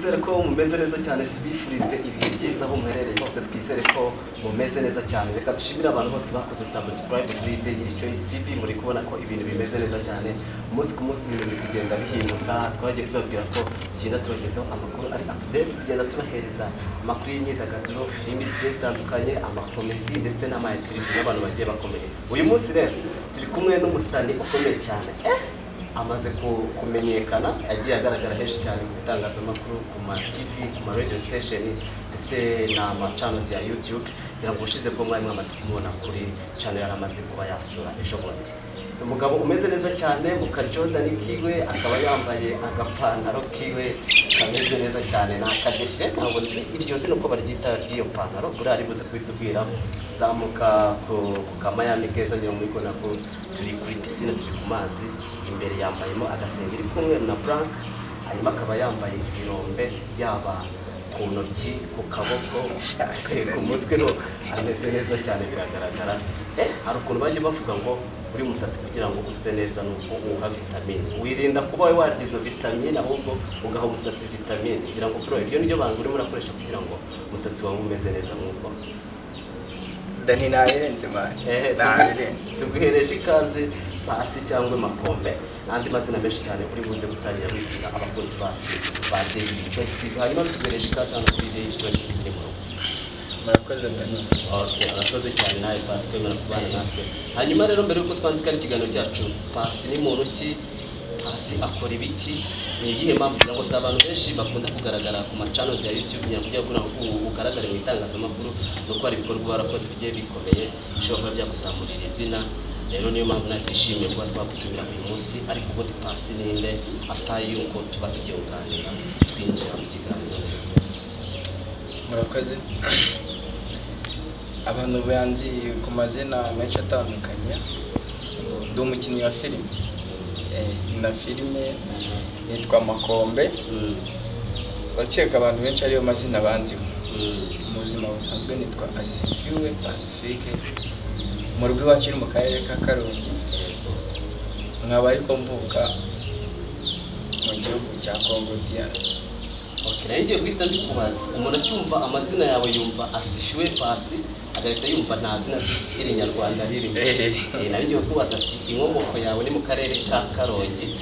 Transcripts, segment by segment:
Nizere ko mumeze neza cyane. Tubifurize ibihe byiza aho muherereye hose. Twizere ko mumeze neza cyane. Reka dushimire abantu bose bakoze subscribe kuri Daily Choice TV. Muri kubona ko ibintu bimeze neza cyane, umunsi ku munsi ibintu biri kugenda bihinduka. Twagiye tubabwira ko tugenda tubagezaho amakuru ari update, tugenda tubahereza amakuru y'imyidagaduro, filimi zigiye zitandukanye, amakomedi ndetse n'ama interview n'abantu bagiye bakomeye. Uyu munsi rero turi kumwe n'umusani ukomeye cyane, amaze kumenyekana, agiye agaragara henshi cyane mu bitangazamakuru, ku ma TV, ku ma radio station ndetse n'ama channels ya YouTube. Kugira ngo ubushize bwo mwari mwamaze kumubona kuri channel yari amaze kuba yasura ejo bundi. Umugabo umeze neza cyane mu ka Jordan kiwe, akaba yambaye agapantaro kiwe kameze neza cyane, ni akadeshe, ntabwo nzi iryo zina uko baryita ry'iyo pantaro, buriya ari buze kubitubwira. Zamuka ku ka Miami keza, ngira muri kubona ko turi kuri piscine, turi ku mazi. Imbere yambayemo agasengeri k'umweru na blank, hanyuma akaba yambaye ibirombe yaba ku ntoki, ku kaboko, ku mutwe, no ameze neza cyane biragaragara. Hari ukuntu bajya bavuga ngo buri musatsi kugira ngo use neza nuko uwuha vitamine, wirinda kuba warya izo vitamine, ahubwo ugaha umusatsi vitamine. Kugira ngo, bro, iryo niryo banga urimo urakoresha kugira ngo umusatsi wawe umeze neza nk'uko Dani, nabirenze man, nabirenze. Tuguhereje ikaze, Pasi cyangwa Makombe n'andi mazina menshi cyane uri buze gutangira wibwira abakunzi bacu ba Daily Choice TV. Hanyuma tuguhereje ikaze hano kuri Daily Choice TV mu rugo. Murakoze, Dani. Okay, urakoze cyane nawe, Pasi, kwemera kubana natwe. Hanyuma rero mbere y'uko twanzika ikiganiro cyacu, Pasi ni muntu ki? Pasi akora ibiki? Ni iyihe mpamvu? Kugira ngo si abantu benshi bakunda kugaragara ku ma channels ya YouTube, kugira ngo ugaragare mu itangazamakuru ni uko hari ibikorwa warakoze bigiye bikomeye bishobora kuba byakuzamurira izina. Rero niyo mpamvu natwe twishimiye kuba twagutumira uyu munsi. Ariko ubundi Pasi ninde, atari yuko tuba tugiye kuganira, twinjira mu kiganiro neza? Murakoze. Abantu banzi ku mazina menshi atandukanye. Ndi umukinnyi wa filime, nkina filime nitwa Makombe. Ndakeka abantu benshi ariyo mazina banziho. Mu buzima busanzwe nitwa Asifiwe Pacifique, mu rugo iwacu ni mu karere ka Karongi, nkaba ariko mvuka mu gihugu cya Congo DRC. Okay, nayo ngiye guhita mbikubaza. Umuntu acyumva amazina yawe yumva Asifiwe Pasi, agahita yumva nta zina ry'Irinyarwanda ririmo. Nari ngiye kubaza ati inkomoko yawe ni mu karere ka Karongi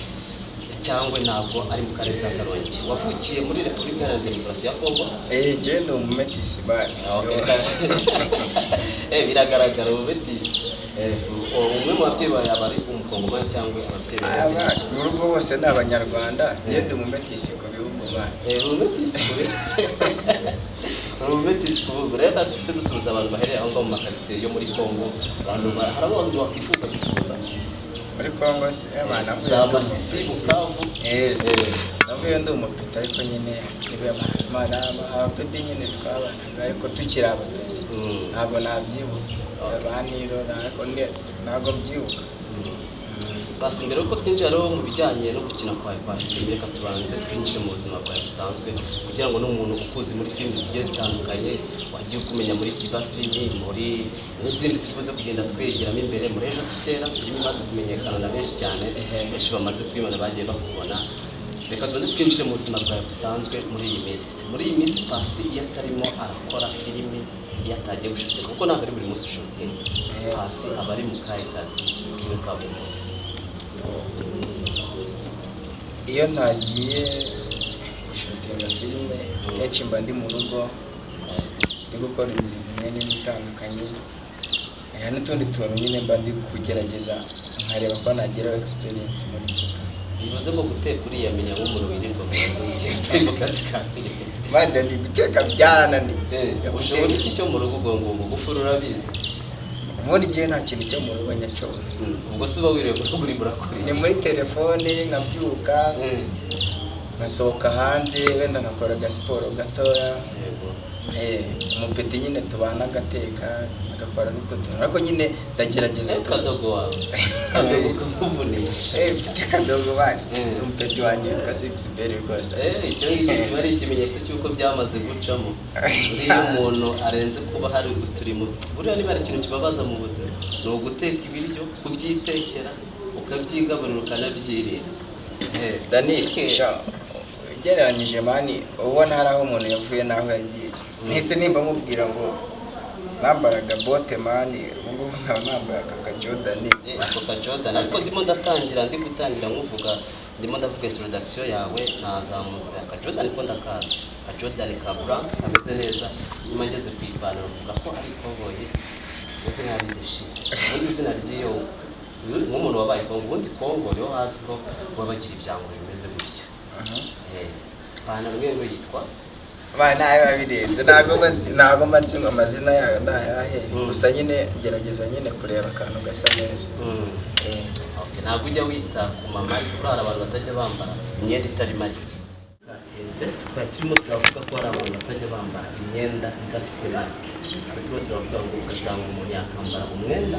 cyangwa ntabwo ari mu karere ka Karongi? Wavukiye muri Repubulika Iharanira Demokarasi ya Kongo? Njyewe ndi umumetisi bari. Okay. Biragaragara ubumetisi. Umwe mu babyeyi bawe yaba ari umukongomani cyangwa ababyeyi bawe? Aba mu rugo bose ni Abanyarwanda, njyewe ndi umumetisi ku bihugu bari. Umumetisi ku bihugu. Rero dufite dusuhuza abantu baherereye aho ngaho mu makaritsiye yo muri Kongo. Abantu hari abantu wakwifuza gusuhuza? Muri Kongo se abana navuye Za ndi Masisi, Bukavu. Navuye ndi umupita, ariko nyine imana abapeti nyine twabanaga ariko tukiri abapeti, ntabwo nabyibuka baniro, ntabwo mbyibuka. Basi mbere yuko twinjira rero mu bijyanye no gukina kwawe kwa filime, reka tubanze twinjire mu buzima bwawe busanzwe, kugira ngo n'umuntu ukuzi muri filime zigiye zitandukanye, wagiye ukumenya muri Kiba Filimi, muri n'izindi tubuze kugenda twegeramo imbere, muri Ejo Si Kera, filime imaze kumenyekana na benshi cyane, benshi bamaze kwibona, bagiye bakubona. Reka tubanze twinjire mu buzima bwawe busanzwe muri iyi minsi. Muri iyi minsi, Pasi iyo atarimo arakora filime, iyo atagiye gushutinga, kuko ntabwo ari buri munsi ushutinga, Pasi aba ari mu kahe kazi kiwe ka buri munsi? Iyo ntagiye gushutinga filime, kenshi mba ndi mu rugo ndi gukora imirimo imwe n'imwe itandukanye, n'utundi tuntu nyine mba ndi kugerageza nkareba ko nageraho experience muri utwo tuntu. Bivuze ngo guteka uriyamenya nk'umuntu wirirwa mu rugo igihe utari mu kazi kawe? Manda ndi guteka byarananiye. Ushobora iki cyo mu rugo? Ubwo ngo gufura urabizi? Ubundi igihe nta kintu cyo mu rugo nyacobora. Ubwo se uba wiriwe mu rugo urimo urakora Ni iki? muri telefone, nkabyuka, nkasohoka hanze, wenda nkakora agasiporo gatoya. Umupeti nyine tubana agateka, agakora n'utwo tuntu, ariko nyine ndagerageza Kadogo wawe, kadogo kamuvunisha. Mfite kadogo bani. Umupeti wanjye witwa Six Berry rwose. Icyo ngicyo kiba ari ikimenyetso cy'uko byamaze gucamo. Buriya iyo umuntu arenze kuba hari uturimo, buriya niba hari ikintu kibabaza mu buzima ni uguteka ibiryo, kubyitekera, ukabyigaburira, ukanabyirira. Dani, sha. Ugereranyije man, ubona hari aho umuntu yavuye n'aho yagiye. Nise nimba mubwira ngo nambaraga bote man, ubu ngubu nkaba nambaye aka ka Jordan. Ako ka Jordan. Ariko ndimo ndatangira, ndi gutangira nkuvuga, ndimo ndavuga introduction yawe, nazamutse aka Jordan ko ndakazi, aka Jordan ka blanc kameze neza. Nyuma ngeze ku ipantaro mvuga ko ari ikoboyi, meze nka leadership. Ubundi izina ry'iyo, nk'umuntu wabaye Kongo, ubundi Kongo niho hazwiho kuba bagira ibyango bimeze gutya. Ipantaro imwe yitwa Ba nayo biba birenze, ntabwo mba nzi ngo amazina yayo ni ayahe. Gusa nyine ngerageza nyine kureba akantu gasa neza. Okay, ntabwo ujya wita ku mamarike? Kuri hari abantu batajya bambara imyenda itari marike. Bwatinze, twari turimo turavuga ko hari abantu batajya bambara imyenda idafite marike. Twari turimo turavuga ngo ugasanga umuntu yakambara umwenda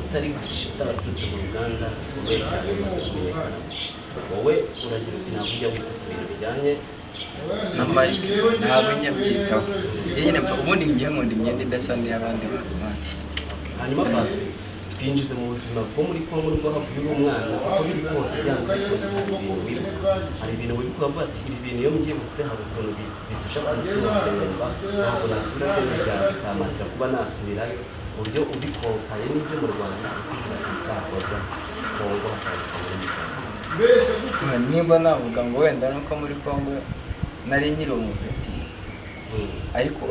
utari Gucci, utaraturutse mu ruganda rukomeye cyane rumaze kumenyekana Gucci. Wowe uragira uti ntabwo ujya wita ku bintu bijyanye na marike, ntabwo njya mbyitaho. Njye nyine ubundi ngiye nkunda imyenda idasa n'iy'abandi bantu man. Hanyuma basi twinjize mu buzima bwo muri Kongo nubwo havuye uri umwana. Uko biri kose, byanze bikunze hari ibintu wibuka, hari ibintu wibuka ukavuga ati ibi bintu iyo mbyibutse hari ukuntu bidusha ku mutima, nkumva ntabwo nasubira bya bikamarira kuba nasubirayo, ku buryo ubikompaye n'ibyo mu Rwanda ukubwira ati cyakoza Kongo hatandukanye n'u Rwanda. Nimba navuga ngo wenda nuko muri Kongo nari nkiri umupeti, ariko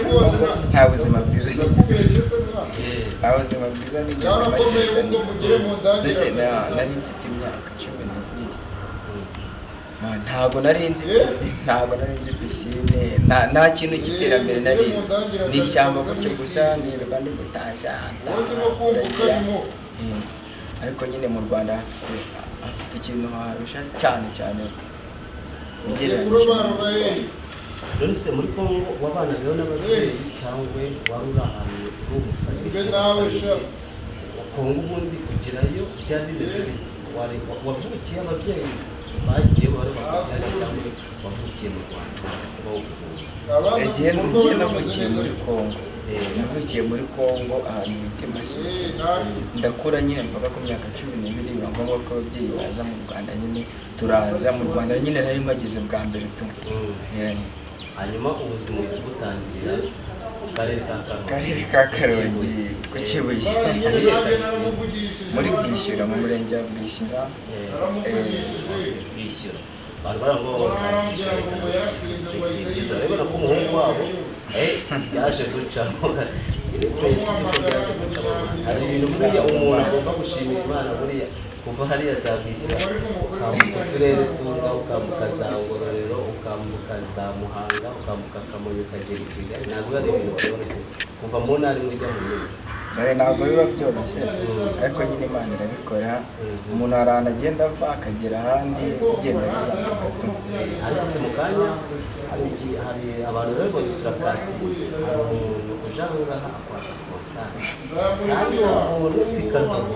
Kongo nta buzima bwiza nigeze, nta buzima bwiza nigeze mpageza. Mbese nari mfite imyaka 12. Ntabwo nari nzi pisine, nta kintu cy'iterambere nari nzi, ni ishyamba gutyo gusa, nirirwa ndi gutashya ndagira. Ariko nyine mu Rwanda hafite ikintu harusha cyane cyane ugereranyije. None se muri Kongo wabanagayo n'ababyeyi cyangwa wari uri ahantu uri umufamiliye? Kongo ubundi kugerayo byari bimeze bite? Wavukiye ababyeyi bagiye bari bakujyanye cyangwa wavukiye mu Rwanda kuba wowe? Igihe navukiye muri Kongo, navukiye muri Kongo ahantu bita Masisi, ndakura nyine mpaka ku myaka 12, biba ngombwa ko ababyeyi baza mu Rwanda nyine, turaza mu Rwanda nyine, nari mpageze bwa mbere tu. Hanyuma ubuzima uhita ubutangirira mu karere ka Karongi? Karere ka Karongi ku Kibuye. Hariya karitsiye? Muri Bwishyura, mu murenge wa Bwishyura. Bwishyura, abantu baravuga ngo bazabwishyura. Reka byiza, urabona ko umuhungu wabo yaje gucamo, byaje gucamo. Hari ibintu buriya umuntu agomba gushimira Imana. Buriya kuva hariya za Bwishyura, ukambuka uturere tunga, ukambuka za Ngororero, ukambuka za Muhanga, ukambuka Kamonyi, ukagera i Kigali, ntabwo biba ari ibintu byoroshye kuva mu ntara imwe ujya mu yindi. Dore ntabwo biba byoroshye, ariko nyine Imana irabikora. Umuntu hari ahantu agenda ava akagera ahandi, bigenda bizamuka tu. Ariko se mu kanya hari hari abantu rero bari turakatinze, hari umuntu uje aho ngaha akwaka contact, kandi uwo muntu si Kadogo.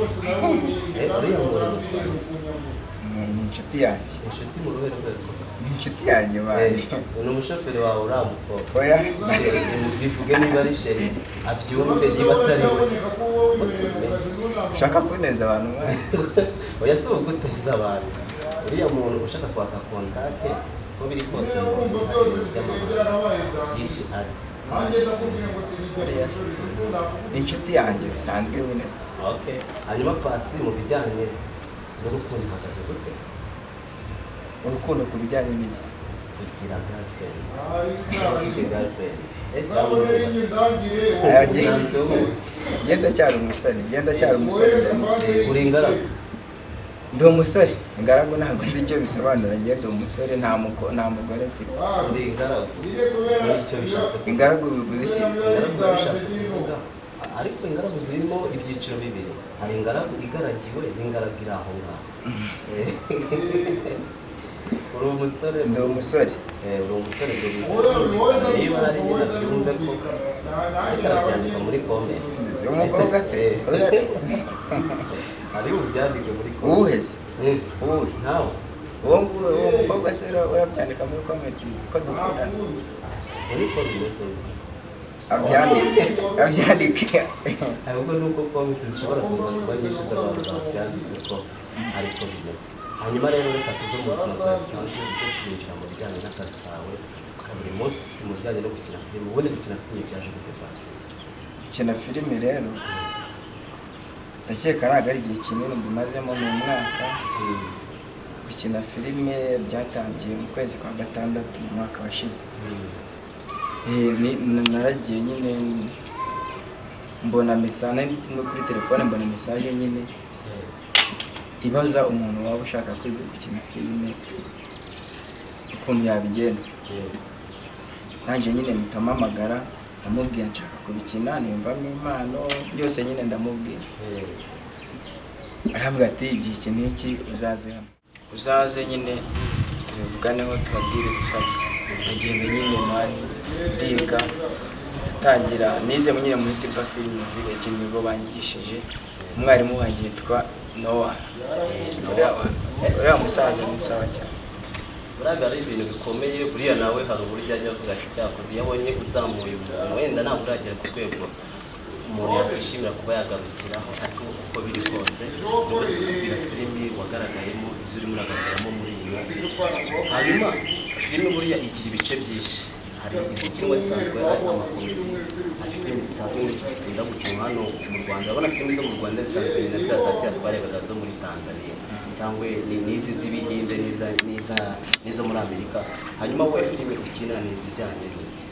Uriya muntu Ni inshuti yanjye. Inshuti mu ruhe rwego? Ni inshuti yanjye man. Ni umushoferi wawe uriya mukobwa? Oya. Bivuge niba ari chéri abyumve, niba atari we. Ushaka kuneza abantu man. Oya, si uguteza abantu. Uriya muntu ushaka kwaka contact, uko biri kose ngo hari ibintu by'amabanga byinshi azi. Uriya se ni inshuti yanjye bisanzwe nyine. Okay, hanyuma Pasi, mu bijyanye n'urukundo uhagaze gute? Urukundo ku bijyanye n'iki? Kugira girlfriend, ufite girlfriend cyangwa Aya, usanzwe wubatse? Ngenda cyari umusore ndamuteye. Uri ingaragu? Ndi umusore. Ingaragu ntabwo nzi icyo bisobanura. Ngenda umusore, nta mugore mfite. Uri ingaragu nicyo bishatse kuvuga. Ingaragu bivuze iki? Ingaragu biba bishatse kuvuga, ariko ingaragu zirimo ibyiciro bibiri: hari ingaragu igaragiwe n'ingaragu iri aho ngaho. Uri umusore? Ndi umusore. Uri umusore, ndi umusore. Niba hari nyine abyumve ko ariko arabyandika muri comment. Umukobwa se? Ari bubyandike muri comment. Uwuhe se? Uwuhe? Ntawe. Uwo nguwo, uwo mukobwa se urabyandika muri comment ko dukundana? Muri ko bimeze. Abyandike, abyandike. Ahubwo ni uko comment zishobora kuza kuba nyinshi z'abantu babyanditse ko ariko bimeze. Hanyuma rero reka tuve mu buzima bwawe busanzwe bwo kwinjira mu bijyanye n'akazi kawe ka buri munsi, mu bijyanye no gukina filime. Ubundi gukina filime byaje gute basi? Gukina filime rero ndakeka ntabwo ari igihe kinini mbimazemo, ni umwaka. Gukina filime byatangiye mu kwezi kwa gatandatu mu mwaka washize. Naragiye nyine mbona message no kuri telefone, mbona message nyine ibaza umuntu waba ushaka kwiga gukina filime ukuntu yabigenza. Nanjye nyine mpita mpamagara, ndamubwira nshaka kubikina, niyumvamo impano byose nyine ndamubwira. Arambwira ati igihe iki n'iki uzaze hano, uzaze nyine tubivuganeho tubabwire ibisabwa. Ndagenda nyine man ndiga, tangira nize nyine muri Tiba Film Village, nibwo banyigishije. Umwarimu wanjye yitwa Noah. Uriya musaza ni sawa cyane. Buriya ari ibintu bikomeye, buriya nawe hari uburyo ajya avuga ati cyakoze iyo abonye uzamuye umuntu, wenda ntabwo uragera ku rwego umuntu yakwishimira kuba yagarukiraho, ariko uko biri kose rwose kutubwira filimi wagaragayemo, izo urimo uragaragaramo muri iyi minsi. Hanyuma filime buriya igira ibice byinshi, hari izikinwa zisanzwe ari amakomedi, hari filimi zisanzwe zikunda gukinwa hano mu Rwanda. Urabona filimi zo mu Rwanda zitandukanye na ziriya za kera twarebaga zo muri Tanzania, cyangwa n'izi z'Ibihinde n'izo muri Amerika. Hanyuma wowe filime ukina ni izijyanye n'iki?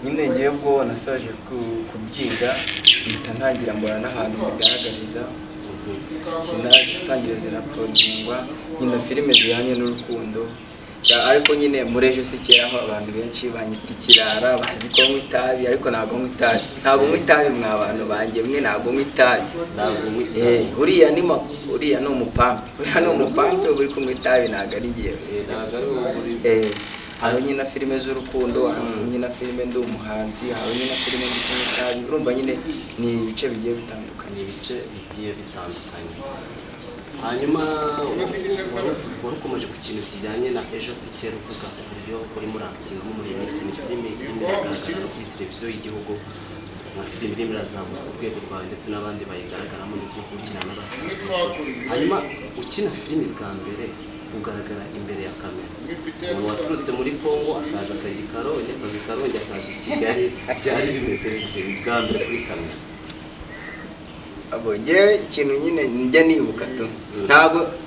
Nyine ngewe ubwo nasoje kubyiga mpita ntangira mbona n'ahantu bigaragariza gukina, zitangira ziraporodingwa nyine filime zijyanye n'urukundo. Ariko nyine muri ejo si kera aho abantu benshi banyita ikirara, bazi ko nywa itabi, ariko ntabwo nywa itabi, ntabwo nywa itabi mwa bantu banjye mwe, ntabwo nywa itabi. Ntabwo nywa itabi. Uriya ni uriya ni umupampe, uriya ni umupampe uri kunywa itabi, ntabwo ari ngewe. Ntabwo ari wowe uri. Hari nyine filime z'urukundo, hari nyine filime ndi umuhanzi, hari nyine filime ndi kunywa itabi. Urumva nyine ni ibice bigiye bitandukanye. Ni ibice bigiye bitandukanye. Hanyuma wari ukomeje ku kintu kijyanye na ejo si kera, uvuga uburyo urimo urakitingamo muri iyi minsi. Ni filime irimo iragaragara kuri televiziyo y'igihugu, nka filime irimo irazamuka ku rwego rwawe ndetse n'abandi bayigaragaramo, ndetse no gukina n'abasitari. Hanyuma ukina filime bwa mbere ugaragara imbere ya kamera, umuntu waturutse muri Congo akaza akajya i Karongi, akava i Karongi akaza i Kigali, byari bimeze bite bwa mbere kuri kamera? Abo ngewe ikintu nyine njya nibuka tu,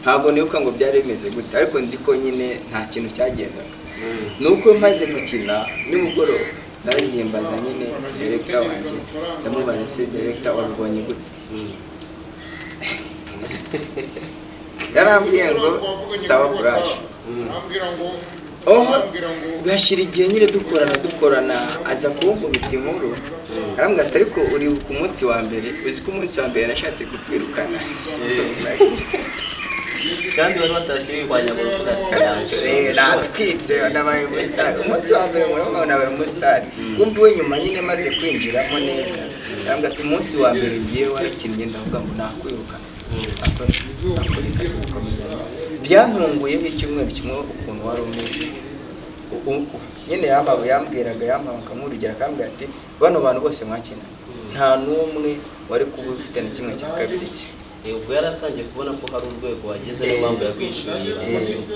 ntabwo nibuka ngo byari bimeze gute, ariko nzi ko nyine nta kintu cyagendaga. Nuko maze gukina nimugoroba naragiye mbaza nyine director wanjye, ndamubaza se director wabibonye gute? Yarambwiye ngo sawa kuraje. Oho gashira igihe nyine dukorana aza kunkubita inkuru, arambwira ati ariko uribuka umunsi wa mbere, uzi ko umunsi wa mbere nashatse kukwirukana. Kandi bari batashye bihwanya ngo urukuta rutaraje. Natwitse nabaye umusitari umunsi wa mbere, murabona nabaye umusitari. Kumbi we nyuma nyine maze kwinjiramo neza, arambwira ati umunsi wa mbere ngiye warakinnye ndavuga ngo nakwirukana. Byantunguyeho icyumweru kimwe ukuntu wari umeze. Nyine yambwiraga yampaga nk'urugero, akambwira ati bano bantu bose mwakina nta n'umwe wari kuba ufite na kimwe cya kabiri cye. Ubwo yaratangiye kubona ko hari urwego wageze, niyo mpamvu yakwishyuriye yuko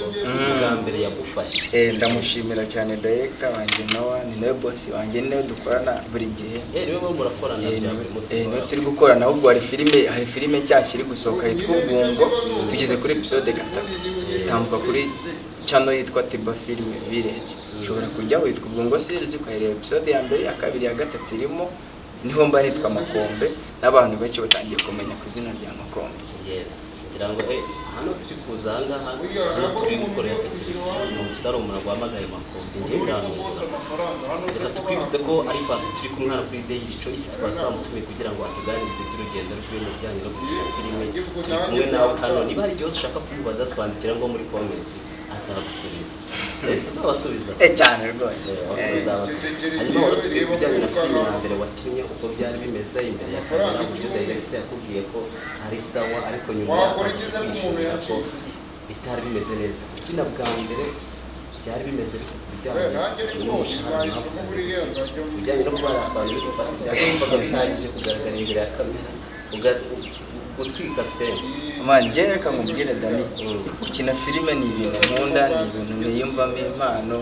bwa mbere yagufashe. Ndamushimira cyane director wanjye Noah, ni nawe boss wanjye, ni nawe dukorana buri gihe. Niwe murakorana bya buri munsi? Niwe turi gukorana. Ahubwo hari filime nshyashya iri gusohoka yitwa Ubwungo, tugeze kuri episode 3, itambuka kuri channel yitwa Tiba Film Village. Ushobora kujya witwa Ubwungo series ukayireba episode ya mbere, ya kabiri, ya gatatu irimo. Niho mba nitwa Makombe, n'abantu benshi batangiye kumenya ku izina rya Makombe. Yes, ngira ngo hano turi kuza aha ngaha, hano turi gukorera interview, ari umuntu wahamagaye Makombe, ngiye birantungura. Reka tukwibutse ko ari Pasi turi kumwe hano kuri Daily Choice, tukaba twamutumiye kugira ngo atuganirize iby'urugendo rwe mu bijyanye no gukina filime. Turi kumwe nawe hano, niba hari ikibazo ushaka kumubaza twandikira ngo muri comment azagusubiza. Ese uzabasubiza? Cyane rwose. Hanyuma wari utubwiye ibijyanye na filime ya mbere wakinnye, uko byari bimeze imbere ya kamera, uburyo director yakubwiye ko ari sawa, ariko nyuma yakwishyurira ko bitari bimeze neza. Gukina bwa mbere byari bimeze bite ku bijyanye n'umushahara, bijyanye no kuba abantu bari gufata cyangwa wumvaga bihagije kugaragara imbere ya kamera gutwika pe? Man, njye reka nkubwire Dani, gukina filime ni ibintu nkunda, ni ibintu niyumvamo impano.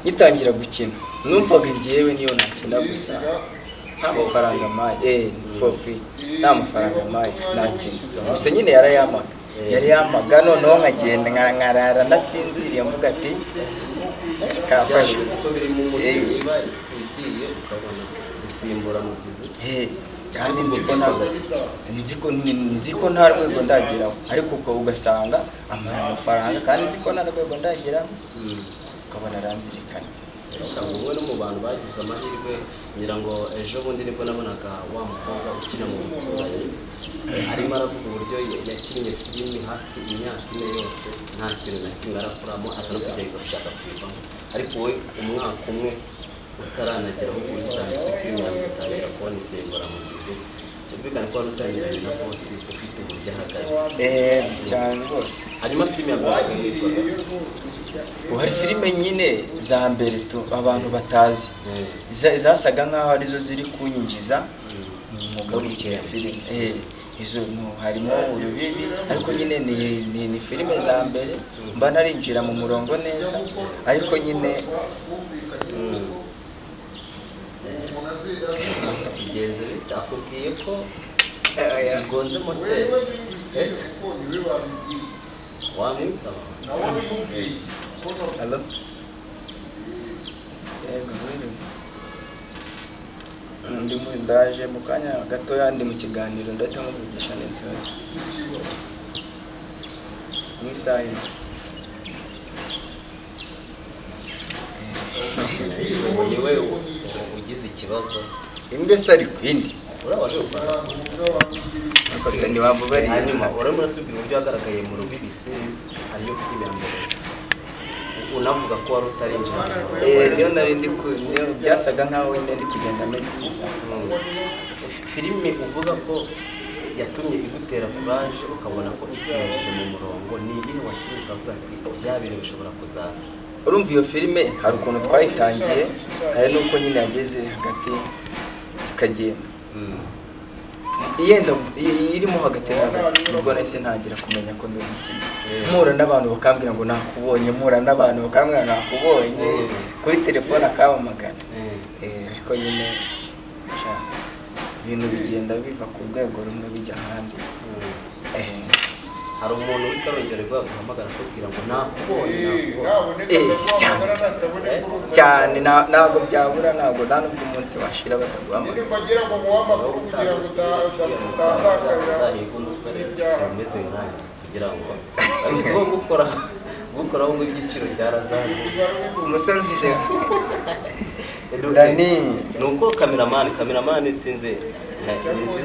Ngitangira gukina numvaga njyewe niyo nakina gusa nta mafaranga maye, for free, nta mafaranga maye nakina gusa. Nyine yarayamaga, yarayamaga, noneho nkagenda nkarara nasinziriye mvuga ati kafashe. Byaba ko biri mu mutwe, niba ugiye ukabona gusimbura mubyizi. Kandi nzi ko nta rwego ndageraho, ariko ubwo ugasanga amara amafaranga kandi nzi ko nta rwego ndageraho, ukabona aranzirikana. Reka ngo umwe no mu bantu bagize amahirwe, ngira ngo ejo bundi nibwo nabonaga wa mukobwa ukina mu baturanyi arimo aravuga uburyo yakinnye filimi hafi imyaka 4 yose nta kintu na kimwe arakuramo, aza no kugerageza gushaka kuyivamo. Ariko wowe umwaka umwe utaranageraho utangiye filimi yawe, utangira kubona isimburamugizi, byumvikane ko wari utangiranye na bosi ufite uburyo ahagaze. Cyane rwose. Hanyuma filimi ya mbere yitwaga? Ubu hari filime nyine za mbere tu abantu batazi, zasaga nkaho arizo ziri kunyinjiza mu mwuga wo gukina filime. Izo no, harimo Urubibi, ariko nyine ni filime za mbere mba narinjira mu murongo neza, ariko nyine Bigenze bite? Akubwiye ko igonze moteri, wamwitaba? Allo? Yego, mwiriwe. Ndi mu ndaje mu kanya gatoya, ndi mu kiganiro, ndahita nkuvugisha n'insozi. Mu isaha imwe. Niwe ugize ikibazo. Inde se ariko indi? Urabaje gukora. Ariko ntiwamubariye. Hanyuma urimo uratubwira uburyo wagaragaye mu Rubibi series, ariyo filime ya mbere, unavuga ko wari utarinjira mu murongo. Niyo nari ndi ku niyo byasaga nkaho nyine ndi kugenda meditiza. Filime uvuga ko yatumye igutera courage, ukabona ko ikwinjije mu murongo, ni iyihe wakinnye ukavuga ati bya bintu bishobora kuzaza? Urumva iyo filime hari ukuntu twayitangiye, hari n'uko nyine yageze hagati ikagenda yenda irimo hagati na hagati, nibwo nahise ntangira kumenya ko ndi umukinnyi, mpura n'abantu bakambwira ngo nakubonye, mpura n'abantu bakambwira ngo nakubonye kuri telefone akampamagara. Ariko nyine sha, ibintu bigenda biva ku rwego rumwe bijya ahandi. Hari umuntu w'ikarongero guhamagara akubwira ngo nakubonye, nakubonye? Cyane cyane, ntabwo byabura, ntabwo nta nubwo umunsi washira bataguhamagara. Uzahiga umusore umeze nkanjye kugira ngo abiziho gukora gukoraho ngo igiciro cyarazamutse. Umusore umeze Dani. Ni uko kameramani sinzi.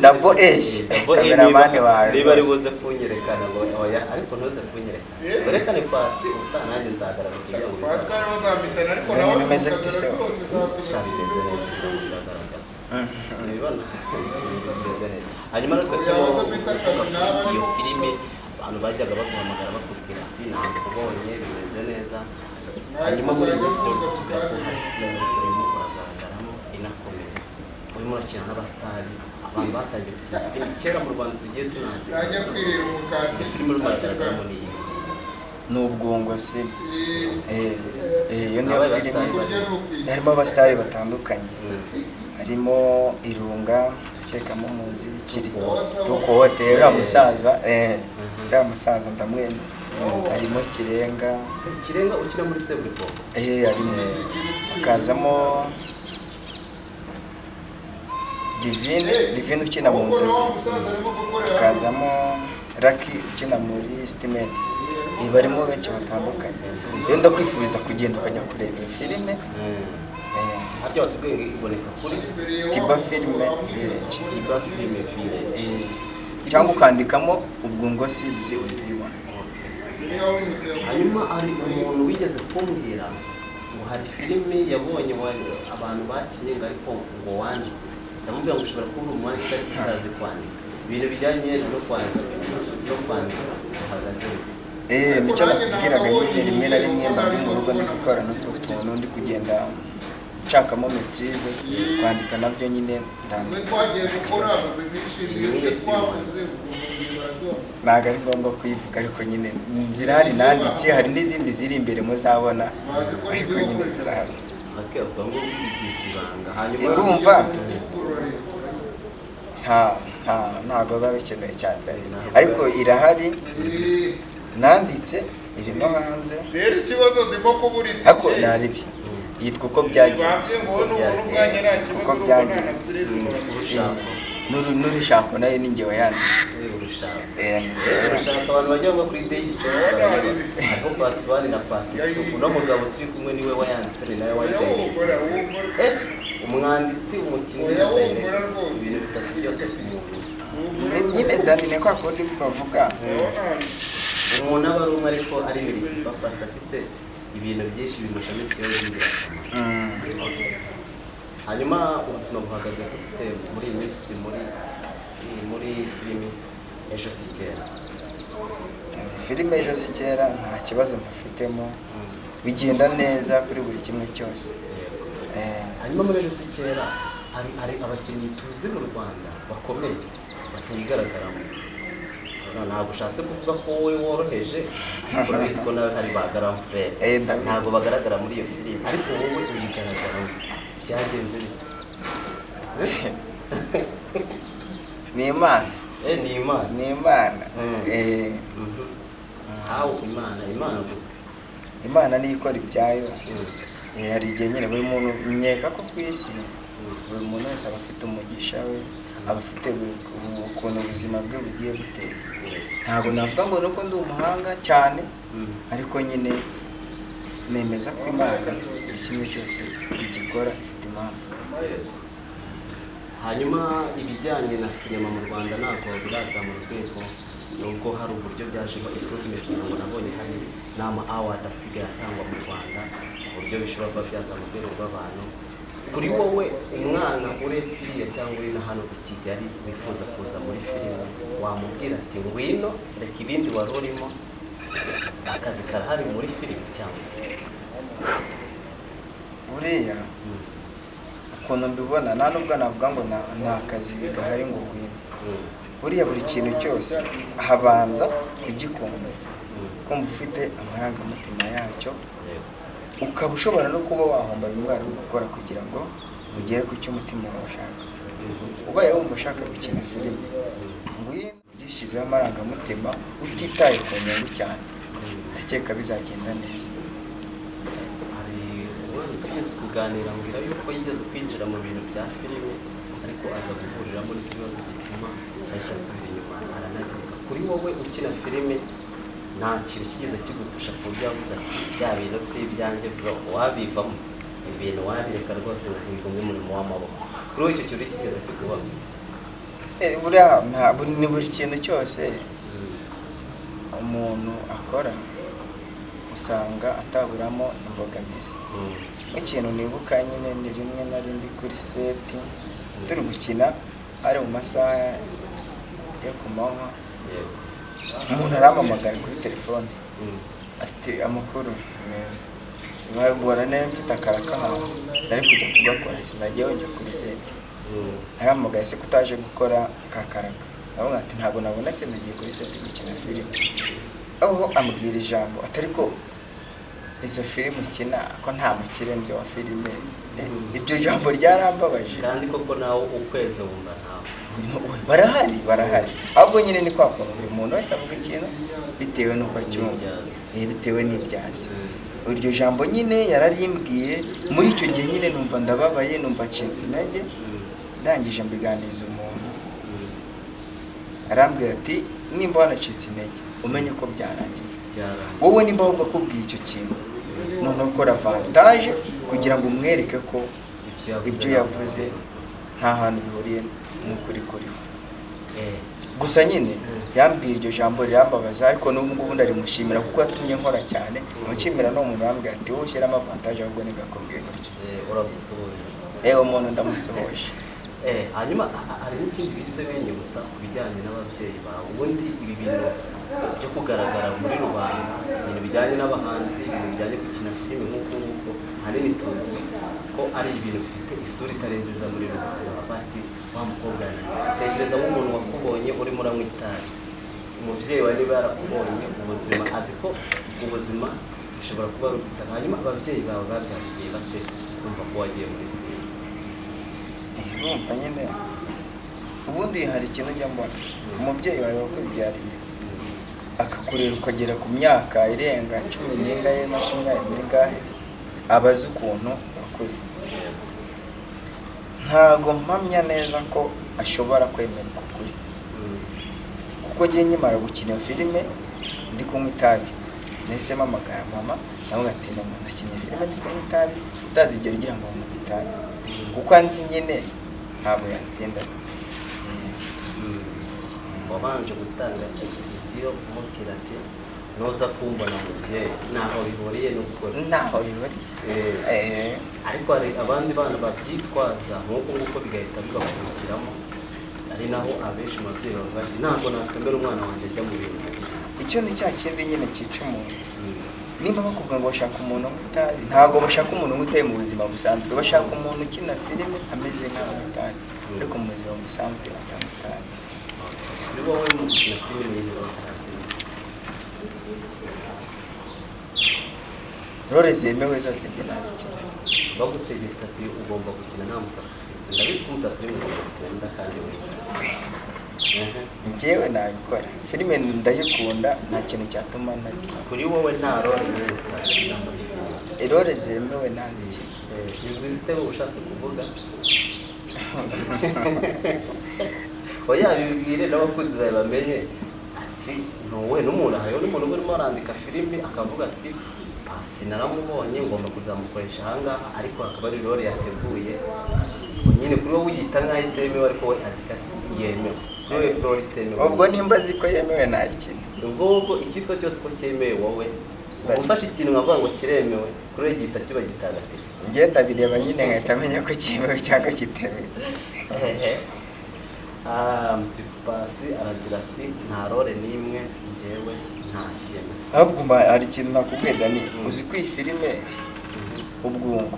Double H. Double A. Kameramani wawe niba ari rwose. buze kunyerekana ngo oya, ariko ntuze kunyereka, werekane pasi ubutaha nanjye nzagaragara kugira ngo bizabe. Dani, bimeze bite se? Sha, bimeze neza, kugira ngo biragaragara, sibibona bimeze neza. Hanyuma rero turimo kuvuga kuri iyo filime, abantu bajyaga baguhamagara bakubwira ati nakubonye, bimeze neza. Hanyuma muri iyi minsi rero tubwira ko hari filime urimo uragaragaramo inakomeye, urimo urakina n'abasitari, abantu batangiye gukina filime kera mu Rwanda tugiye tunazi. Iyo filime urimo uragaragaramo ni iyi? Ni Ubwungo series. Iyo niyo Abaye filime abasitari barimo. Harimo abasitari batandukanye, harimo Irunga, ndakekamo muzi kiri Tukote, uriya musaza, uriya musaza ndamwemera. Harimo Kirenga. Kirenga ukina muri Seburikoko? Harimo, hakazamo Divine, Divine ukina mu Nzozi, hakazamo Lucky ukina muri Sitimedi. Barimo benshi batandukanye. Rero ndakwifuriza kugenda ukajya kureba iyo filime. Harya watubwiye ngo iboneka kuri? Tiba Filime Village. Tiba Filime Village. Cyangwa ukandikamo Ubwungo Seeds uhita uyibona. Hanyuma hari umuntu wigeze kumbwira ngo hari filime yabonye abantu bakinnye ngo ariko ngo wanditse, ndamubwira ngo ushobora kuba uri umwanditsi ariko utazi kwandika. Ibintu bijyanye no kwandika uhagaze bite? Nicyo nakubwiraga nyine, rimwe na rimwe mba ndi mu rugo ndi gukora n'utwo tuntu, ndi kugenda nshakamo maîtrise, kwandika nabyo nyine ndandika. Ni iyihe filime? Ntabwo ari ngombwa kuyivuga, ariko nyine zirahari nanditse, hari n'izindi ziri imbere muzabona, ariko nyine zirahari. Ubwo ngo bigize ibanga, hanyuma Urumva ntabwo biba bikenewe cyane, ariko irahari nanditse, iri no hanze. Rero ikibazo ndimo kubura itike. Ariko naribi yitwa uko byagenze. Uko byagenze n'urushako nayo ni njye wayanditse. Urushako abantu bajya ngo kuri Daily Choice barareba, ariko part 1 na part 2 uno mugabo turi kumwe niwe wayanditse, ni nawe wayidayiregitinze. Umwanditsi, umukinnyi na director, ibintu bitatu byose ku muntu. Nyine Dani, ni kwa kundi bavuga umuntu aba ari umwe ariko ari multi-purpose, afite ibintu byinshi bimushamikiyeho by'ingirakamaro. Hanyuma ubuzima buhagaze gute muri iyi minsi muri filimi Ejo Si Kera? Filime Ejo Si Kera nta kibazo mpafitemo, bigenda neza kuri buri kimwe cyose. Hanyuma muri Ejo Si Kera hari abakinnyi tuzi mu Rwanda bakomeye batayigaragaramo. Ntabwo ushatse kuvuga ko wowe woroheje, ariko urabizi ko nawe hari ba grand frère ntabwo bagaragara muri iyo filime, ariko wowe uyigaragaramo, byagenze bite? Ni Imana. Ni Imana. Ni Imana. Aho Imana, Imana gute? Imana niyo ikora ibyayo. Hari igihe nyine buri muntu, nkeka ko ku isi buri muntu wese aba afite umugisha we, aba afite ukuntu ubuzima bwe bugiye buteye. Ntabwo navuga ngo nuko ndi umuhanga cyane, ariko nyine nemeza ko Imana buri kimwe cyose igikora ifite impamvu. Hanyuma ibijyanye na sinema mu Rwanda ntabwo birazamura urwego, nubwo hari uburyo byajemo improvement, kugira ngo nabonye hari n'ama award asigaye atangwa mu Rwanda ku buryo bishobora kuba byazamura urwego rw'abantu. Kuri wowe umwana uri iriya cyangwa uri na hano i Kigali wifuza kuza muri filime, wamubwira ati ngwino reka ibindi wari urimo, akazi karahari muri filime cyangwa? Buriya ukuntu mbibona, nta nubwo navuga ngo nta kazi gahari ngo ngwino. Buriya buri kintu cyose habanza kugikunda, kumva ufite amarangamutima yacyo, ukaba ushobora no kuba wahomba bimwe wari uri gukora kugira ngo ugere ku cyo umutima wawe ushaka. Ubaye wumva ushaka gukina filime, ngwino ugishyizeho amarangamutima, utitaye ku nyungu cyane, ndakeka bizagenda neza. Hari umwana tugeze kuganira ambwira yuko yigeze kwinjira mu bintu bya filime, ariko aza guhuriramo n'ikibazo gituma ahita asubira inyuma aranabireka. Kuri wowe ukina filime, nta kintu kigeze kigutusha ku buryo wavuze ati bya bintu si ibyanjye bro, wabivamo ibintu wabireka rwose nkahiga undi murimo w'amaboko? Kuri wowe icyo kintu kigeze kikubaho? Buriya ni buri kintu cyose umuntu akora usanga ataburamo imbogamizi. Nk'ikintu nibuka nyine ni rimwe nari ndi kuri set turi gukina, ari mu masaha yo ku manywa, umuntu arampamagara kuri telefone ati amakuru meza, babora nari mfite akaraka ahantu nari kujya kugakora, sinagiye njya kuri set. Arampamagaye se kutaje gukora ka karaka, ndavuga ati ntabwo nabonetse, nagiye kuri set gukina filime. Aho ambwira ijambo atari ko izo filime ukina ko nta mukire nzi wa filime. Iryo jambo ryarambabaje. Kandi koko nawe ukwezi wumva ntawe. Barahari, barahari, ahubwo nyine ni kwa kuntu buri muntu wese avuga ikintu bitewe n'uko acyumva, bitewe n'ibyazi. Iryo jambo nyine yararimbwiye muri icyo gihe, nyine numva ndababaye, numva ncitse intege. Ndangije mbiganiriza umuntu, arambwira ati nimba wanacitse intege umenye ko byarangiye, wowe nimba ahubwo akubwiye icyo kintu, noneho ukora avantage kugira ngo umwereke ko ibyo yavuze nta hantu bihuriye n'ukuri kuriho. Gusa nyine yambwiye iryo jambo rirambabaza, ariko n'ubu ngubu ndarimushimira kuko yatumye nkora cyane. Mushimira n'uwo muntu wambwiye ati wowe ushyiramo avantage ahubwo ntigakubwiye gutya. Uramusuhuje. Umuntu ndamusuhuje. Hanyuma hari n'ikindi bise binyibutsa ku bijyanye n'ababyeyi bawe. Ubundi ibi bintu byo kugaragara muri rubanda, ibintu bijyanye n'abahanzi, ibintu bijyanye gukina filime nk'uko nguko, ahanini tuzi ko ari ibintu bifite isura itari nziza muri rubanda. Bavuga ati wa mukobwa yananiwe. Tekereza nk'umuntu wakubonye urimo uranywa itabi, Umubyeyi wawe niba yarakubonye ubuzima, azi ko ubuzima bushobora kuba ari ubutaka. Hanyuma ababyeyi bawe babyakiriye bate kumva ko wagiye muri filime? Urumva nyine, ubundi hari ikintu njya mbona, umubyeyi wawe wakubyariye akakurera ukagera ku myaka irenga 10 n'ingahe, 20 n'ingahe, aba azi ukuntu wakuze. Ntago mpamya neza ko ashobora kwemera uko kuri, kuko ngiye nkimara gukina iyo filime ndi kunywa itabi, nahise mpamagara mama nawe ati mama nakinnye filime ndi kunywa itabi, utazigera ugira ngo nywe itabi, kuko anzi nyine ntabwo yatinda. Wabanje gutanga excuse umubwira ati nuza kumbona mubyeyi ntaho bihuriye n'ukuri. Ntaho bihuriye. Ariko hari abandi bana babyitwaza nk'uko nguko bigahita bibakurikiramo, ari naho abenshi mu babyeyi bavuga ati ntabwo nakwemera umwana wanjye ajya mu bintu. Icyo ni cya kindi nyine cyica umuntu. Nimba bakubwira ngo bashaka umuntu unywa itabi, ntabwo bashaka umuntu unywa itabi mu buzima busanzwe, bashaka umuntu ukina filime ameze nk'aho anywa itabi, ariko mu buzima busanzwe atanywa itabi. Kuri wowe mu gukina filime y'ibiro role zemewe zose njye nazikina. Bagutegetse ati ugomba gukina nta musatsi ufite, ndabizi ko umusatsi uri mu ukunda kandi wita. Njyewe nabikora, filime ndayikunda, nta kintu cyatuma nabikora. Kuri wowe nta role n'imwe utakina muri filime? Role zemewe nazikina. Izwi zitewe ushatse kuvuga? Oya bibwire n'abakuzi bawe bamenye ati ntuwe n'umuntu, hariho n'umuntu urimo arandika filime akavuga ati Pasi naramubonye ngomba kuzamukoresha ahangaha, ariko akaba ari role yateguye nyine. Kuri wowe uyita nk'aho itemewe, ariko we azi ko yemewe. Kuri wowe role itemewe, ubwo nimba azi ko yemewe nayikina. Ubwo ubwo icyitwa cyose ko cyemewe, wowe ufashe ikintu nkavuga ngo kiremewe, kuri we gihita kiba gitagatifu. Njye ndabireba nyine nkahita amenya ko cyemewe cyangwa kitemewe. Pasi aragira ati nta role n'imwe njyewe ntakina. Ahubwo hari ikintu nakubwiye Dani, uzi ko iyi filime Ubwungo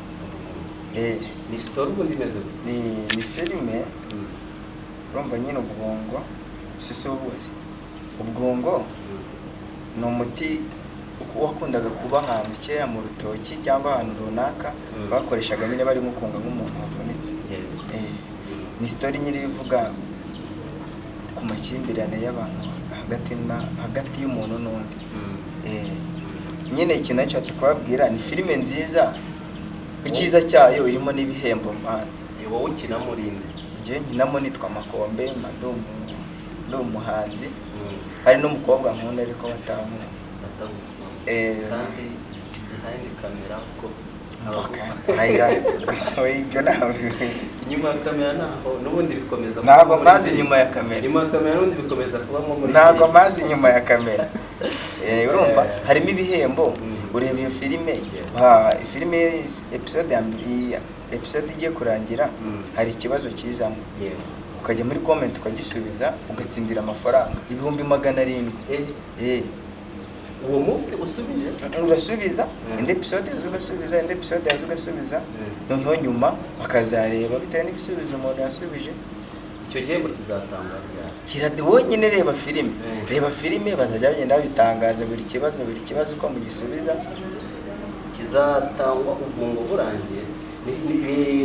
ni sitori ubundi imeze ni filime, urumva nyine ubwungo si ubuzi. Ubwungo ni umuti wakundaga kuba ahantu kera mu rutoki cyangwa ahantu runaka, bakoreshaga nyine barimo kunga nk'umuntu wavunitse. Ni sitori nyine ivuga ku makimbirane y'abantu hagati y'umuntu n'undi. Nyine ikintu nashatse kubabwira ni filime nziza, icyiza cyayo irimo n'ibihembo mpano. Wowe ukina muri nde? Njye nkinamo nitwa Makombe, ndi umuhanzi, hari n'umukobwa nkunda ariko batankunda. Kandi behind camera ko ibyo ntabwo inyuma ya kamera naho n'ubundi bikomeza. Ntabwo mazi inyuma ya kamera. Inyuma ya kamera n'ubundi bikomeza kubamo muri. Ntabwo mazi inyuma ya kamera. Urumva harimo ibihembo, ureba iyo filime, filime episode igiye kurangira hari ikibazo kizamo, ukajya muri comment ukagisubiza ugatsindira amafaranga 700,000. Uwo munsi usubije urasubiza indi episode ugasubiza indi episode ugasubiza, noneho nyuma bakazareba bitewe n'ibisubizo umuntu yasubije. Icyo gihembo kizatangwa ryari? Wowe nyine reba filime, reba filime bazajya bagenda babitangaza buri kibazo uko mugisubiza. Kizatangwa ubwungo burangiye.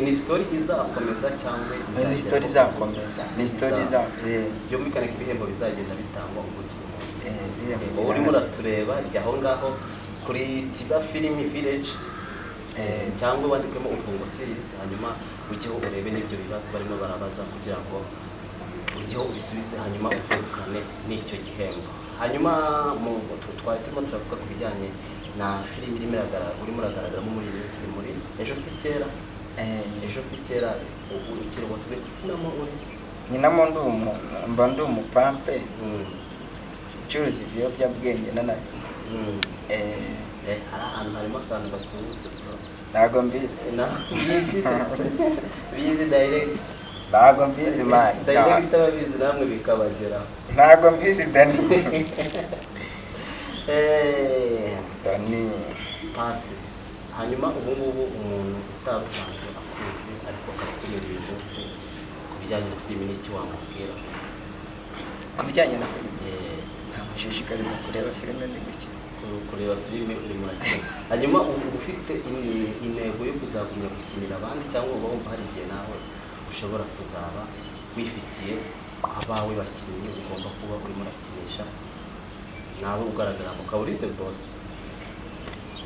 Ni story izakomeza cyangwa ni story izakomeza? Ni story iza byumvikane ko ibihembo bizagenda bitangwa umunsi ku munsi. Wowe urimo uratureba, jya aho ngaho kuri Tiba Film Village cyangwa wandikemo Ubwungo series, hanyuma ujyeho urebe n'ibyo bibazo barimo barabaza kugira ngo ujyeho ubisubize, hanyuma uzegukane n'icyo gihembo. Hanyuma twari turimo turavuga ku bijyanye na filime urimo uragaragaramo muri iyi minsi muri Ejo si kera. Ejo si kera ukiri muto ukinamo uri? Nkinamo mba ndi umupampe ucuruza ibiyobyabwenge n'anabi. Hari ahantu harimo akantu gatubutse. Ntabwo mbizi. Bizi direct. Ntabwo mbizi mani. Direct ababizi namwe bikabageraho. Ntabwo mbizi Dani. Dani Pasi. Hanyuma ubu ngubu umuntu utarusanzwe akuzi ariko akaba akumenya uyu munsi ku bijyanye na filime n'iki wamubwira? Ku bijyanye na filime Nshishikariza kureba filime ndi gukina. Kureba filime urimo urakina. Hanyuma uba ufite intego yo kuzagumya gukinira abandi, cyangwa uba wumva hari igihe nawe ushobora kuzaba wifitiye abawe bakinnyi ugomba kuba urimo urakinisha, nawe ugaragara mu ukaba uri the boss?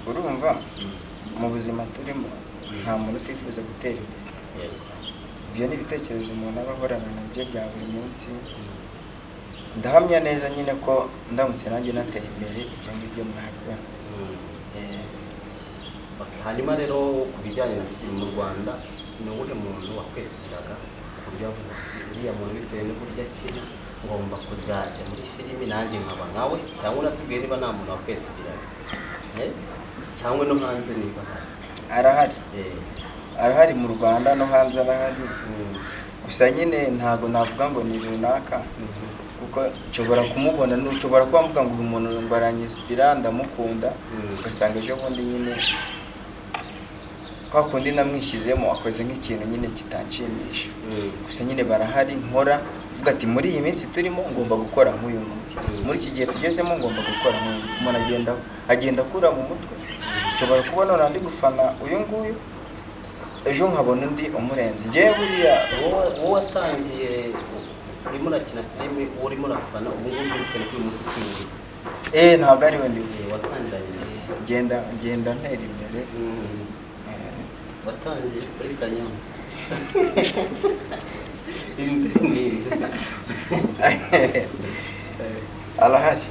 Urumva, mu buzima turimo nta muntu utifuza gutera imbere. Ibyo ni ibitekerezo umuntu aba ahorana nabyo bya buri munsi. Ndahamya neza nyine ko ndamutse nanjye nateye imbere, ibyo ngibyo mwabibona. Hanyuma rero ku bijyanye na filime mu Rwanda, ni uwuhe muntu wakwesiraga ku buryo wavuze ati uriya muntu bitewe n'uburyo akina ngomba kuzajya muri filimi nanjye nkaba nkawe? Cyangwa unatubwiye niba nta muntu wakwesiraga, cyangwa no hanze niba ahari. Arahari. Arahari mu Rwanda no hanze arahari. Gusa nyine ntago navuga ngo ni runaka, kuko nshobora kumubona, nshobora kuba mvuga ngo uyu muntu ngo aranyisipira ndamukunda, ugasanga ejo bundi nyine kwa kundi namwishyizemo akoze nk'ikintu nyine kitanshimisha. Gusa nyine barahari, nkora mvuga ati muri iyi minsi turimo ngomba gukora nk'uyu nguyu, muri iki gihe tugezemo ngomba gukora nk'uyu nguyu. Umuntu agenda akura mu mutwe. Nshobora kuba none ndi gufana uyu nguyu, ejo nkabona undi umurenze. Njyewe buriya wowe watangiye urimo urakina filime, uwo urimo urafana ubu ngubu uri kuri uyu munsi si we? Ntabwo ari we ndi. Watangiranye? Ngenda ntera imbere. Watangiye kuri Kanyombya. Arahari.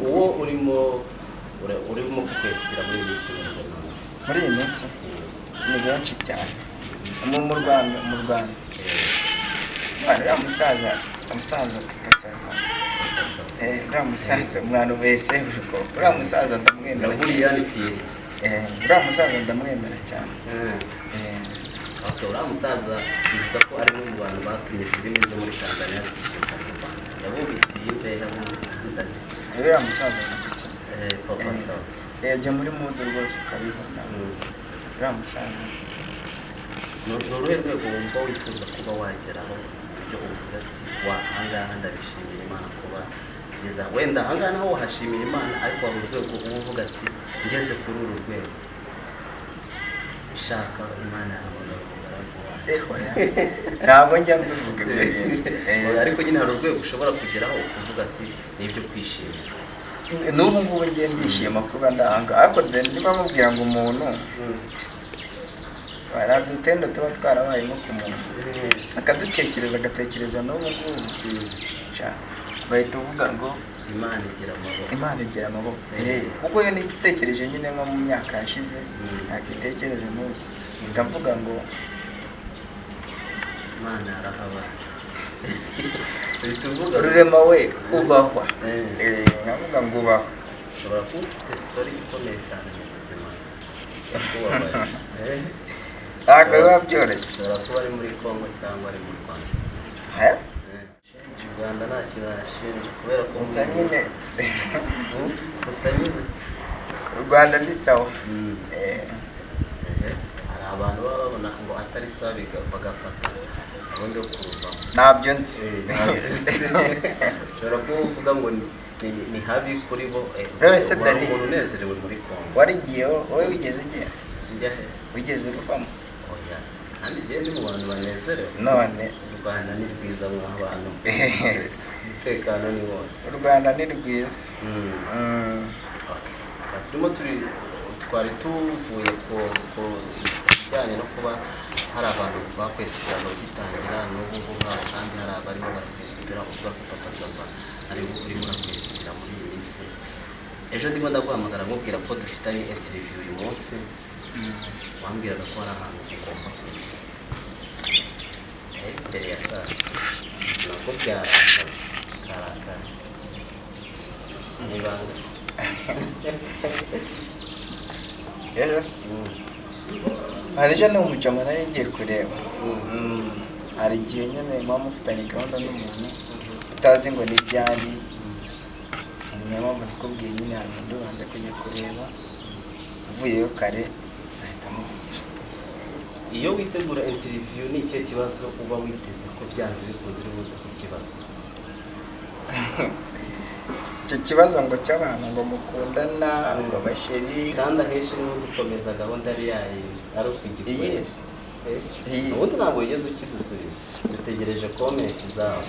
Uwo urimo kukwesira muri iyi minsi? Muri iyi minsi ni benshi cyane mu Rwanda. Mu Rwanda uriya musaza uriya musaza umwana wese uriya musaza ndamwemera. Uriya musaza ndamwemera cyane. Uriya musaza bivuga ko ari umwe mu bantu batumye filime zo muri Tanzania zishyirwa mu Rwanda. Yabubitiye imbehe muri Tanzania. Uriya musaza Papa Sava yajya muri mudu rwose ukabibona. Uriya musaza ni uruhe rwego wumva wifuza kuba wageraho, ibyo uvuga ati wa ahangaha ndabishimira Imana kuba ngeze, wenda ahangaha naho wahashimira Imana, ariko hari urwego uba uvuga ati ngeze kuri uru rwego ishaka Imana yahamagara umugaragu wawe? Ntabwo njya mbivuga ibyo bintu, ariko nyine hari urwego ushobora kugeraho ukuvuga ati ni ibyo kwishimira. N'ubu ngubu ngiye ndishima kuba ndahanga, ariko niba mubwira ngo umuntu baradutenda tuba twarabayemo ku muntu akadutekereza agatekereza n'ubu ngubu bahita uvuga ngo Imana igira amaboko. Imana igira amaboko. Kuko iyo nitekereje nyine nko mu myaka yashize nakitekereje n'ubu mpita mvuga ngo Imana yarahabaye. Rurema we ubahwa. Nkavuga ngo ubahwa. Ushobora kuba ufite sitori ikomeye cyane mu buzima yakubabaje. Ntabwo biba byoroshye. Ushobora kuba ari muri Congo cyangwa ari mu Rwanda. U Rwanda nta kintu arashinja kubera ko gusa nyine gusa nyine u Rwanda ni sawa. Hari abantu baba babona ngo atari sawa bagafata gahunda yo kuruvamo. Ntabyo nzi. Ushobora kuba uvuga ngo ni habi kuri bo. Wari umuntu unezerewe muri Congo. Warigiye wowe, wigeze ugiye? Njya he? Wigeze uruvamo? Oya, kandi njyewe ndi mu bantu banezerewe. None u Rwanda ni rwiza mu bantu, umutekano ni wose. U Rwanda ni rwiza. Turimo twari tuvuye ku bijyanye no kuba hari abantu bakwesipira bagitangira n'ubu ngubu, kandi hari abarimo barakwesipira. Uvuga ko Papa Sava ariwe urimo urakwesipira muri iyi minsi. Ejo ndimo ndaguhamagara nkubwira ko dufitanye interview uyu munsi, wambwiraga ko hari ahantu ugomba kujya mbere ya saa sita, nabwo byarakaze karakara n'ibanga. Ejo se hari ejo ni umujama nari ngiye kureba. Hari igihe nyine muba mufitanye gahunda n'umuntu utazi ngo ni ryari, niyo mpamvu nakubwiye nyine hari undi ubanza kujya kureba, uvuyeyo kare nahita muvugisha. Iyo witegura interview, ni ikihe kibazo uba witeze ko byanze bikunze uri buze kukibazo? Icyo kibazo ngo cy'abantu ngo mukundana, ngo bachéri. Kandi ahenshi niho dukomeza gahunda ari yayindi, ari ukugikora. Yes. Iyi. Ubundi ntabwo wigeze ukidusubiza, dutegereje comment zawe.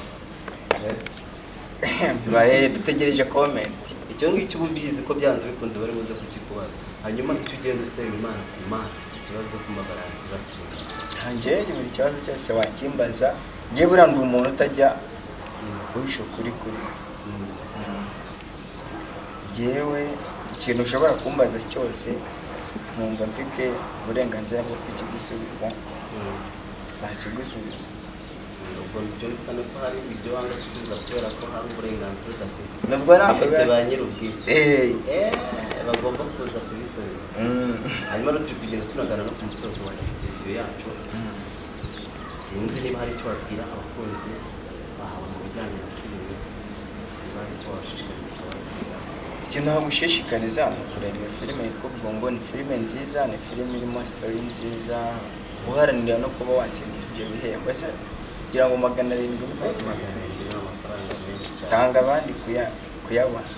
Bahe, dutegereje comment. Icyo ngicyo uba ubizi ko byanze bikunze bari buze kukikubaza. Hanyuma icyo ugenda usaba Imana ku Mana, iki kibazo ku mabaransi bakimbaza. Njye buri kibazo cyose wakimbaza, njye buriya ndi umuntu utajya uhisha ukuri kuri njyewe. Ikintu ushobora kumbaza cyose nkumva mfite uburenganzira bwo kukigusubiza, nakigusubiza. Ubwo byumvikane ko hari ibyo wanga gusubiza kubera ko hari uburenganzira udafite. Nubwo ntabwo Bifite ba nyir'ubwite. Bagomba kuza kubisubiza. Hanyuma rero turi kugenda tunagana no ku musozo wa interview yacu. Sinzi niba hari icyo wabwira abakunzi bawe mu bijyanye na filime, niba hari icyo wabashishikariza ukababwira. Ikintu nagushishikariza ni ukureba iyo filime yitwa Ubwongo. Ni filime nziza, ni filime irimo story nziza, uharanira no kuba watsindira ibyo bihembo. Ese kugira ngo 700 bukake? 700 ni amafaranga menshi cyane. Tanga abandi kuyabona.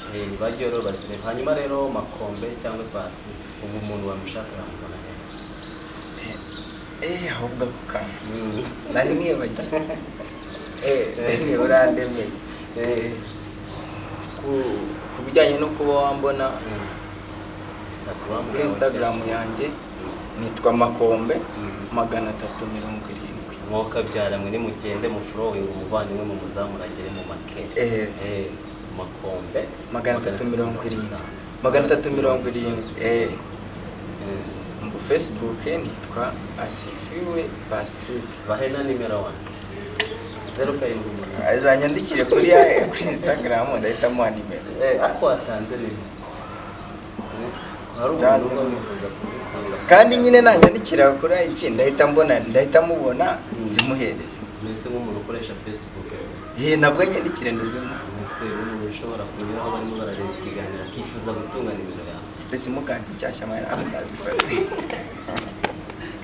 Bajye rero bazireba. Hanyuma rero Makombe cyangwa Pasi, ubu umuntu wamushaka yamubona he? Ahubwo ako kantu nari nibagiwe. Dani, urandemeye. Ku bijyanye no kuba wambona, Instagram kuri yawe Instagram cyangwa- yanjye nitwa Makombe 370. Mwoka byaramwe, nimugende mu following umuvandimwe, mu muzamuragere mu make. Makombe 370, 370. Mu Facebook nitwa Asifiwe Pacifique. Bahe na nimero wani, 078. Azanyandikire kuri Instagram, ndahita muha nimero. Ariko watanze nimero. Hari umuntu Nzazi. uba wifuza kuzitanga. Kandi nyine nanyandikira kuri IG ndahita mbona, ndahita mubona, nzimuhereza. Mbese nk'umuntu ukoresha Facebook gusa? Nabwo nyandikire ndazimuha. Mbese nk'umuntu ushobora kunyuraho barimo barareba ikiganiro akifuza gutunga nimero yawe? Mfite simukadi nshyashya mwana, ntabwo ndazikoze.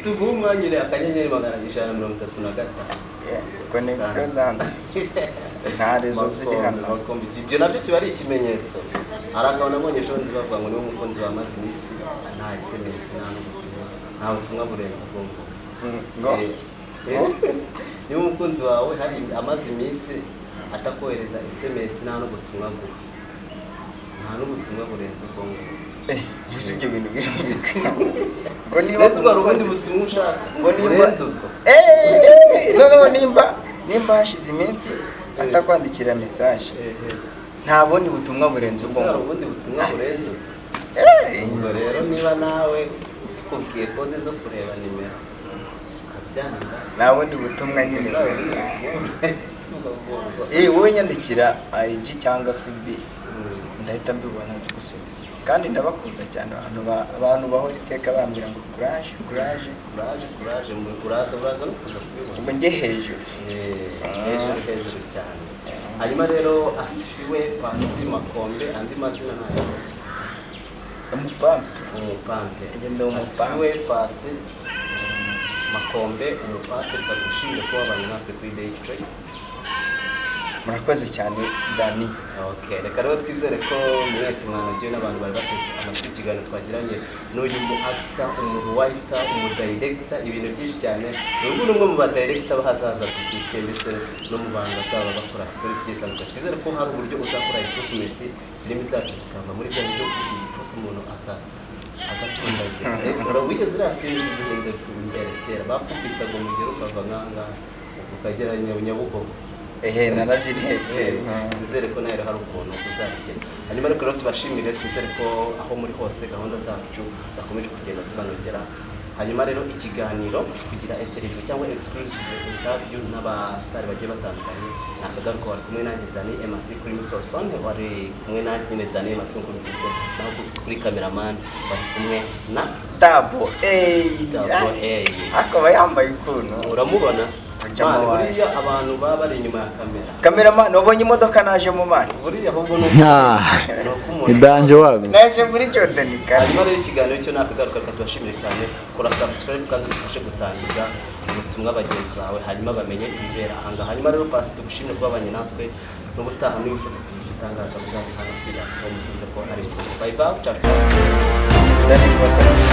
Tuguhe umwanya uri *135. Connexion zanze, nta réseau ziri hano. Makombe, ibyo nabyo kiba ari ikimenyetso. Hari akaba nabonye ejo bundi bavuga ngo niwe mukunzi wamaze iminsi nta SMS, nta n'ubutumwa, nta butumwa burenze ubwo mvuga. Ngo Niba umukunzi wawe hari amaze iminsi atakohereza SMS, nta n'ubutumwa guha, nta n'ubutumwa burenze ubwo ngubwo. Gusa ibyo bintu birumvikana ngo niba Ese hari ubundi butumwa ushaka ngo nimba burenze ubwo? Noneho nimba hashize iminsi atakwandikira message, nta bundi butumwa burenze ubwo Ese hari ngubwo. ubundi butumwa burenze ubwo? Ubwo rero niba nawe tukubwiye kode zo kureba nimero ukabyanga, Nta bundi butumwa nyine bwa burenze. bundi butumwa burenze ubwo ngubwo. Wowe nyandikira IG cyangwa FB, ndahita mbibona mbigusubiza. Kandi ndabakunda cyane abantu bahora iteka bambwira ngo courage, courage. Courage, courage, uraza uraza no kuza kubibona. Ngo njye hejuru. Hejuru, hejuru cyane. Hanyuma rero Asifiwe Pasi Makombe, andi mazina ntayo? Umupampe. Umupampe. Ngenda umupampe. Asifiwe Pasi Makombe, umupampe, reka dushimire kuba wabanye natwe kuri Day Choice. Murakoze cyane, Dani. Okay, reka rero twizere ko mwese mwanagiwe n'abantu bari bateze amatwi ikiganiro twagiranye n'uyu mu actor, umu writer, umu director, ibintu byinshi cyane. Uyu ni umwe mu ba director b'ahazaza dufite, ndetse no mu bantu bazaba bakora stories zigiye zitandukanye. Twizere ko hari uburyo uzakora improvement, filimi zacu zikava muri bya buryo igipfusa umuntu aka agatumbagira. Wigeze uriya filimi z'igihinde imbere kera bakubitaga umugero ukava nk'ahangaha ukagera Nyabugogo? Ehe, narazirebye. Twizere ko nawe hari ukuntu uzabigera. Hanyuma ariko rero tubashimire, twizere ko aho muri hose gahunda zacu zakomeje kugenda zibanogera. Hanyuma rero ikiganiro kugira interview cyangwa exclusive interview n'abasitari bagiye batandukanye ni akagaruka. Wari kumwe nanjye Dani MC kuri microphone, wari kumwe nanjye nyine Dani MC nk'uko bivuze, naho kuri cameraman wari kumwe na Dabo eyi. Dabo A. Akaba yambaye ukuntu. Uramubona. Jama Man, wawe. Buriya abantu baba bari inyuma ya kamera. Cameraman, wabonye imodoka najemo, man? Buriya ahubwo ni uko Ah, ni uko umuntu ni danger wago. Naje muri Jordan kare. Hanyuma rero ikiganiro cyo nakagaruka. Reka tubashimire cyane. Kora subscribe kandi udufashe gusangiza ubutumwa bagenzi bawe, hanyuma bamenye ibibera ahangaha. Hanyuma rero Pasi, tugushimire kuba babanye natwe n'ubutaha. Niba wifuza kugira icyo utangaza, muzasanga Freelance aho musinze ko ari. Bye bye, ciao ciao. Danny.